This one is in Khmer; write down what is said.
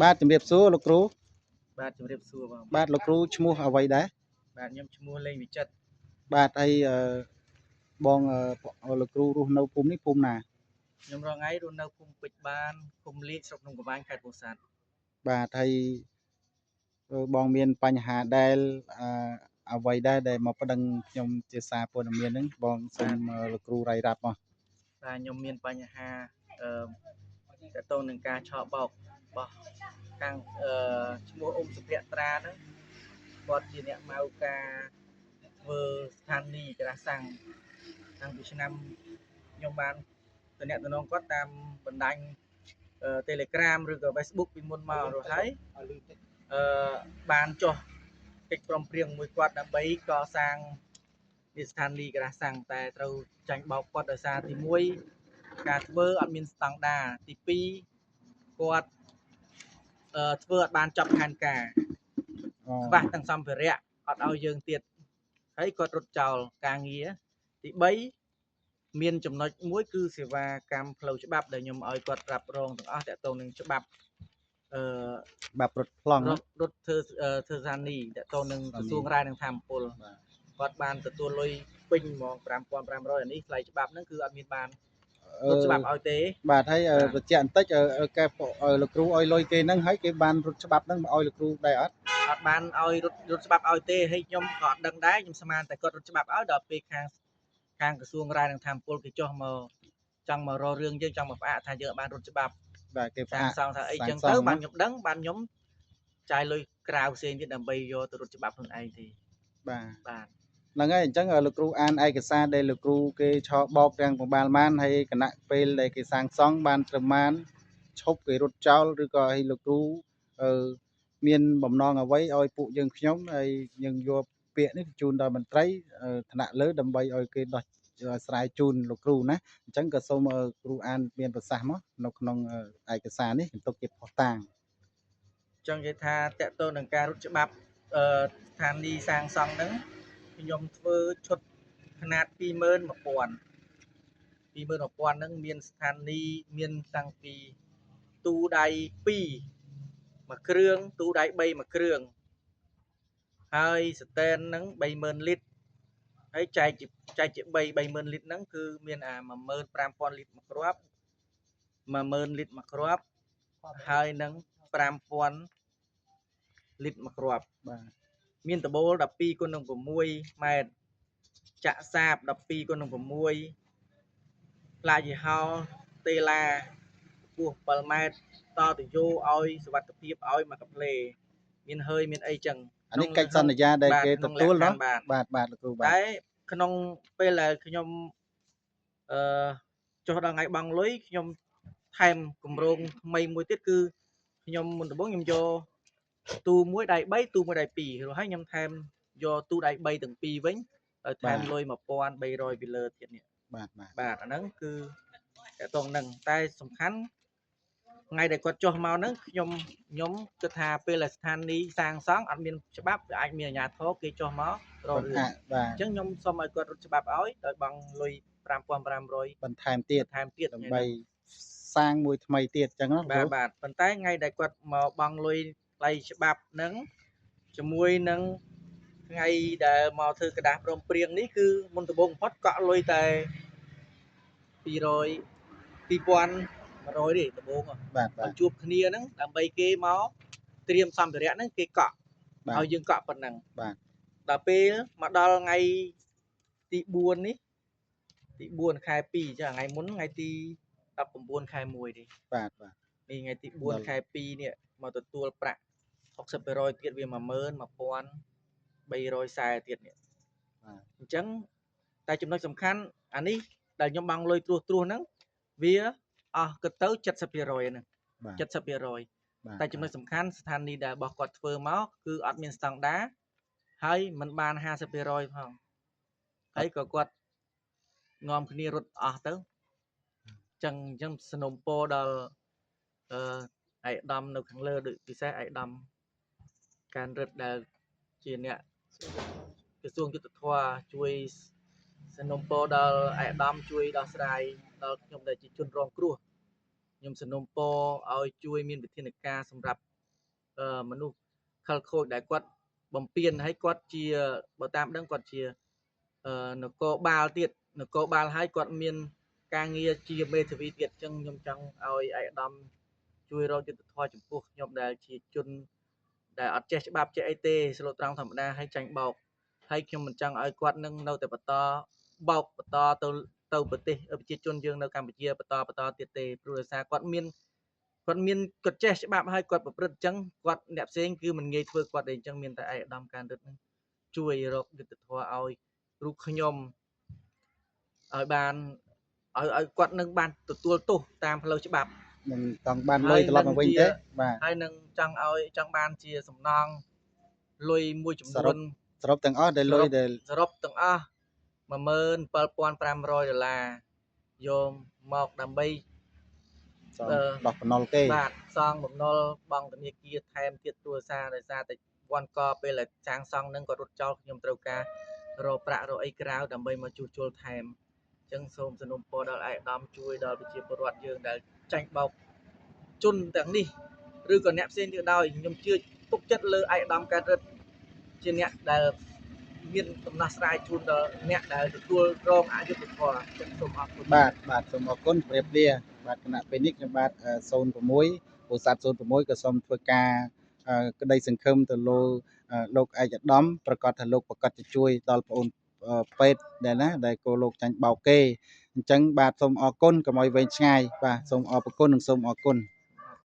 បាទជំរាបសួរលោកគ្រូ បាទជំរាបសួរបង បាទលោកគ្រូឈ្មោះអ្វីដែរ បាទខ្ញុំឈ្មោះលេងវិចិត្រ បាទហើយអឺបងអឺលោកគ្រូរស់នៅភូមិនេះភូមិណា ខ្ញុំរងថ្ងៃរស់នៅភូមិពេជ្របានឃុំលៀកស្រុកភ្នំក្រវាញខេត្តពោធិ៍សាត់ បាទហើយបងមានបញ្ហាដែលអឺអ្វីដែរដែលមកប្តឹងខ្ញុំជាសារព័ត៌មានហ្នឹងបងសូមលោកគ្រូរាយរាប់មក បាទខ្ញុំមានបញ្ហាអឺតកតងនឹងការឆោបោករបស់ខាងអឺឈ្មោះអ៊ុំសុភក្ត្រាហ្នឹងគាត់ជាអ្នកម៉ៅការធ្វើស្ថានីយ៍ក្រាស់សាំងតាំងពីឆ្នាំខ្ញុំបានតំណតំណងគាត់តាមបណ្ដាញ Telegram ឬក៏ Facebook ពីមុនមករហូតហើយអឺបានចុះកិច្ចព្រមព្រៀងមួយគាត់ដើម្បីកសាងនេះស្ថានីយ៍ក្រាស់សាំងតែត្រូវចាញ់បោកគាត់ដោយសារទី1ការធ្វើអត់មានស្តង់ដារទី2គាត់អឺធ្វើអត់បានចប់ផែនការខ្វះទាំងសម្ភារៈអត់ឲ្យយើងទៀតហើយគាត់រត់ចោលការងារទី3មានចំណុចមួយគឺសេវាកម្មផ្លូវច្បាប់ដែលខ្ញុំឲ្យគាត់រ៉ាប់រងទាំងអស់តាក់ទងនឹងច្បាប់អឺ ច្បាប់រត់ប្លង់ រត់ធ្វើធ្វើស្ថានីយ៍តាក់ទងនឹងក្រសួងរាយនឹងធម្មពលគាត់បានទទួលលុយពេញហ្មង5500អានេះថ្លៃច្បាប់ហ្នឹងគឺអត់មានបានរត់ច្បាប់ឲ្យទេ បាទហើយបញ្ជាក់បន្តិចកែលោកគ្រូឲ្យលុយគេហ្នឹងហើយគេបានរត់ច្បាប់ហ្នឹងមកឲ្យលោកគ្រូដែរអត់ អត់បានឲ្យរត់រត់ច្បាប់ឲ្យទេហើយខ្ញុំក៏អត់ដឹងដែរខ្ញុំស្មានតែគាត់រត់ច្បាប់ឲ្យដល់ពេលខាងខាងក្រសួងរាយនឹងធម្មពលគេចុះមកចង់មករករឿងយើងចង់មកផ្អាកថាយើងអត់បានរត់ច្បាប់ បាទគេផ្ អាកសងថាអីចឹងទៅបានខ្ញុំដឹងបានខ្ញុំចាយលុយក្រៅផ្សេងទៀតដើម្បីយកទៅរត់ច្បាប់ខ្លួនឯងទេ បាទ បាទ ហ្នឹងហើយអញ្ចឹងលោកគ្រូអានឯកសារដែលលោកគ្រូគេឆបោកទាំងប្របាលបានហើយគណៈពេលដែលគេសាងសង់បានត្រឹមបានឈប់គេរត់ចោលឬក៏ឲ្យលោកគ្រូអឺមានបំណងអ្វីឲ្យពួកយើងខ្ញុំហើយយើងយកពាក្យនេះជូនដល់មន្ត្រីថ្នាក់លើដើម្បីឲ្យគេដោះស្រាយជូនលោកគ្រូណាអញ្ចឹងក៏សូមគ្រូអានមានប្រសាសន៍មកនៅក្នុងឯកសារនេះបន្ទុកជាភស្តុតាង ចង់និយាយថាតកតទៅនឹងការរត់ច្បាប់អឺស្ថានីយ៍សាងសង់ហ្នឹងខ្ញុំធ្វើឈុតຂະຫນាត21000 21000ហ្នឹងមានស្ថានីយ៍មានតាំងពីទូដៃ2មួយគ្រឿងទូដៃ3មួយគ្រឿងហើយស្តែនហ្នឹង30000លីត្រហើយចែកជាចែកជា3 30000លីត្រហ្នឹងគឺមានអា15000លីត្រមួយគ្រាប់10000លីត្រមួយគ្រាប់ហើយនឹង5000លីត្រមួយគ្រាប់ បាទ មានដបូល12គុណនឹង6ម៉ែត្រចាក់សាប12គុណនឹង6ផ្លាកយីហោតេឡាពោះ7ម៉ែត្រតទៅយោឲ្យសុវត្ថិភាពឲ្យមកកាផ្លេមានហើយមានអីចឹង អានេះកិច្ចសន្យាដែលគេទទួលណាបាទបាទលោកគ្រូបាទ តែក្នុងពេលដែលខ្ញុំអឺចុះដល់ថ្ងៃបង់លុយខ្ញុំថែមគម្រោងថ្មីមួយទៀតគឺខ្ញុំមុនដំបូងខ្ញុំយកទូមួយដៃ3ទូមួយដៃ2រួចហើយខ្ញុំថែមយកទូដៃ3ទាំងពីរវិញដោយថែមលុយ1300ពីលើទៀតនេះ បាទបាទ បាទអាហ្នឹងគឺតកតងហ្នឹងតែសំខាន់ថ្ងៃដែលគាត់ចុះមកហ្នឹងខ្ញុំខ្ញុំគិតថាពេលដែលស្ថានីយ៍សាងសង់អត់មានច្បាប់វាអាចមានអាជ្ញាធរគេចុះមករករឿង បាទ អញ្ចឹងខ្ញុំសូមឲ្យគាត់រត់ច្បាប់ឲ្យដោយបង់លុយ5500 បន្ថែមទៀត បន្ថែមទៀត ដើម្បីសាងមួយថ្មីទៀតអញ្ចឹងណា បាទបាទប៉ុន្តែថ្ងៃដែលគាត់មកបង់លុយថ្លៃច្បាប់ហ្នឹងជាមួយនឹងថ្ងៃដែលមកធ្វើกระดาษព្រមព្រៀងនេះគឺមុនដំបូងបំផុតកក់លុយតែ200 2100ទេដំបូង បាទបាទ ជួបគ្នាហ្នឹងដើម្បីគេមកត្រៀមសម្ភារៈហ្នឹងគេកក់ឲ្យយើងកក់ប៉ុណ្ណឹង បាទ ដល់ពេលមកដល់ថ្ងៃទី4នេះទី4ខែ2ចាថ្ងៃមុនថ្ងៃទី19ខែ1នេះ បាទបាទ នេះថ្ងៃទី4ខែ2នេះមកទទួលប្រាក់60%ទៀតវា11340ទៀតនេះ បាទ អញ្ចឹងតែចំណុចសំខាន់អានេះដែលខ្ញុំបង់លុយត្រួសត្រាសហ្នឹងវាអស់គិតទៅ70%ហ្នឹង70%តែចំណុចសំខាន់ស្ថានីយ៍ដែលរបស់គាត់ធ្វើមកគឺអត់មានស្តង់ដារហើយมันបាន50%ផងហើយក៏គាត់នាំគ្នារត់អស់ទៅចឹងអញ្ចឹងสนុំពរដល់អឺឯកឧត្តមនៅខាងលើដូចពិសេសឯកឧត្តមការរិទ្ធដែលជាអ្នកក្រសួងយុទ្ធភ័ពជួយสนុំពរដល់ឯកឧត្តមជួយដោះស្រាយដល់ខ្ញុំដែលជាជនរងគ្រោះខ្ញុំ ខ្ញុំសំណូមពរឲ្យជួយមានវិធានការសម្រាប់មនុស្សខិលខូចដែលគាត់បំពេញ ហើយគាត់ជាបើតាមដឹងគាត់ជានគរបាលទៀត នគរបាល ហើយគាត់មានការងារជាមេធាវីទៀត។ អញ្ចឹងខ្ញុំចង់ឲ្យឯកឧត្តមជួយរកយុត្តិធម៌ចំពោះខ្ញុំ ដែលជាជនដែលអត់ចេះច្បាប់ចេះអីទេ ស្លូតត្រង់ធម្មតា ហើយចាញ់បោក ហើយខ្ញុំមិនចង់ឲ្យគាត់នឹងនៅតែបន្តបោកបន្តទៅប្រទេសប្រជាជនយើងនៅកម្ពុជាបន្តបន្តទៀតទេ ព្រោះដោយសារគាត់មានគាត់មានគាត់ចេះច្បាប់ ហើយគាត់ប្រព្រឹត្តអញ្ចឹង គាត់អ្នកផ្សេងគឺមិនងាយធ្វើគាត់ទេ។ អញ្ចឹងមានតែឯកឧត្តមការរិទ្ធនឹងជួយរកយុត្តិធម៌ឲ្យរូបខ្ញុំ ឲ្យបានឲ្យគាត់នឹងបានទទួលទោសតាមផ្លូវច្បាប់ នឹងចង់បានលុយត្រឡប់មកវិញទេ? បាទ ហើយនឹងចង់ឲ្យចង់បានជាសំណងលុយមួយចំនួន សរុបទាំងអស់ដែលលុយដែលសរុបទាំងអស់ 17500 ដុល្លារ យកមកដើម្បីសងដោះបំណុលគេ បាទ សងបំណុលបងធនាគារថែមទៀត គ្រួសារដោយសារតែវ៉ាន់កពេលដែលចាងសង់នឹងក៏រត់ចោល ខ្ញុំត្រូវការរកប្រាក់រកអីក្រៅដើម្បីមកជួសជុលថែម។ អញ្ចឹងសូមសំណូមពរដល់ឯកឧត្តមជួយដល់ប្រជាពលរដ្ឋយើងដែលចាញ់បោកជនទាំងនេះ ឬក៏អ្នកផ្សេងទៀត ដោយខ្ញុំជឿទុកចិត្តលើឯកឧត្តមកើតរិទ្ធជាអ្នកដែលមានដំណោះស្រាយជូនដល់អ្នកដែលទទួលរងអយុត្តិធម៌។ អញ្ចឹងសូមអរគុណ។ បាទ បាទ សូមអរគុណ ជម្រាបលា។ បាទ គណៈពេលនេះខ្ញុំបាទ06ពោធិ៍សាត់06 ក៏សូមធ្វើការក្តីសង្ឃឹមទៅលើលោកឯកឧត្តម ប្រកាសថាលោកប្រកាសจะជួយដល់ប្អូនពេទ្យដែលណាដែលគោលោកចាញ់បោកគេ។ អញ្ចឹងបាទ សូមអរគុណ កុំឲ្យវែងឆ្ងាយ។ បាទ សូមអរគុណនិងសូមអរគុណ។